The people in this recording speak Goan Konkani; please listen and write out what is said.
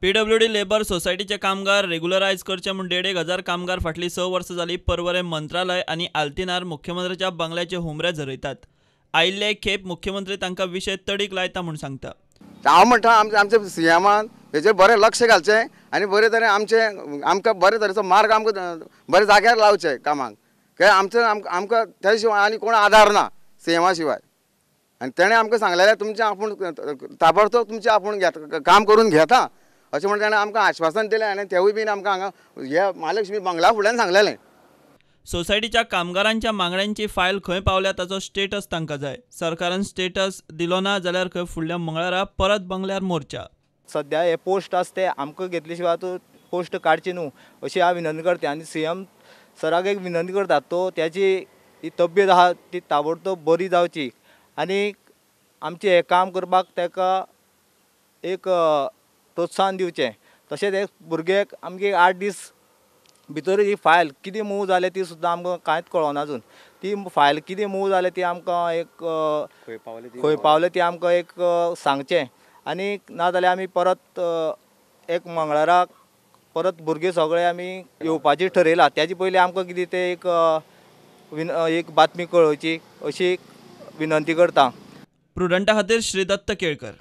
पीडब्ल्यूडी लेबर सोसायटीचे कामगार रेग्युलरायज करचे म्हूण 1500 कामगार फाटलीं 6 वर्सां जालीं पर्वरे मंत्रालय आनी आल्तिनार मुख्यमंत्र्याच्या बंगल्याचे हुमरे झरयतात. आयिल्ले खेप मुख्यमंत्री तांकां विशय तडीक लायता म्हूण सांगता. हांव म्हणटा आमच्या सीएमान हेचेर बरें लक्ष घालचें आनी बरे तरेन आमचें आमकां बरे तरेचो मार्ग आमकां बरे जाग्यार लावचें कामाक. कित्याक आमचें आमकां त्या शिवाय आनी कोण आदार ना सीएमा शिवाय. आनी तेणें आमकां सांगलेलें तुमचें आपूण ताबडतोब तुमचें आपूण घेता काम करून घेता अशें म्हणून ताणें आमकां आश्वासन दिलें आनी तेवूय बीन आमकां हांगा हे महालक्ष्मी बंगला फुडल्यान सांगलेलें. सोसायटीच्या कामगारांच्या मागण्यांची फायल खंय पावल्या ताचो स्टेटस तांकां जाय. सरकारान स्टेटस दिलो ना जाल्यार खंय फुडल्या मंगळारा परत बंगल्यार मोर्चा. सद्या हे पोस्ट आसा ते आमकां घेतले शिवाय तूं पोस्ट काडची न्हू अशी हांव विनंती करता. आनी सीएम सराक एक विनंती करता, तो त्याची ही तब्येत आहा ती ताबडतोब बरी जावची आनी आमचें हें काम करपाक ताका एक प्रोत्साहन दिवचें. तशेंच हे भुरग्याक आमगे 8 दीस भितर ही फायल कितें मूव जालें ती सुद्दां आमकां कांयच कळना अजून. ती फायल कितें मूव जालें ती आमकां एक खंय पावले ती आमकां एक सांगचें. आनी नाजाल्यार आमी परत एक मंगळाराक परत भुरगे सगळे आमी येवपाचें ठरयलां. त्याचे पयलीं आमकां कितें तें एक एक बातमी कळोवची अशी विनंती करता. प्रुडंटा खातीर श्रीदत्त केळकर.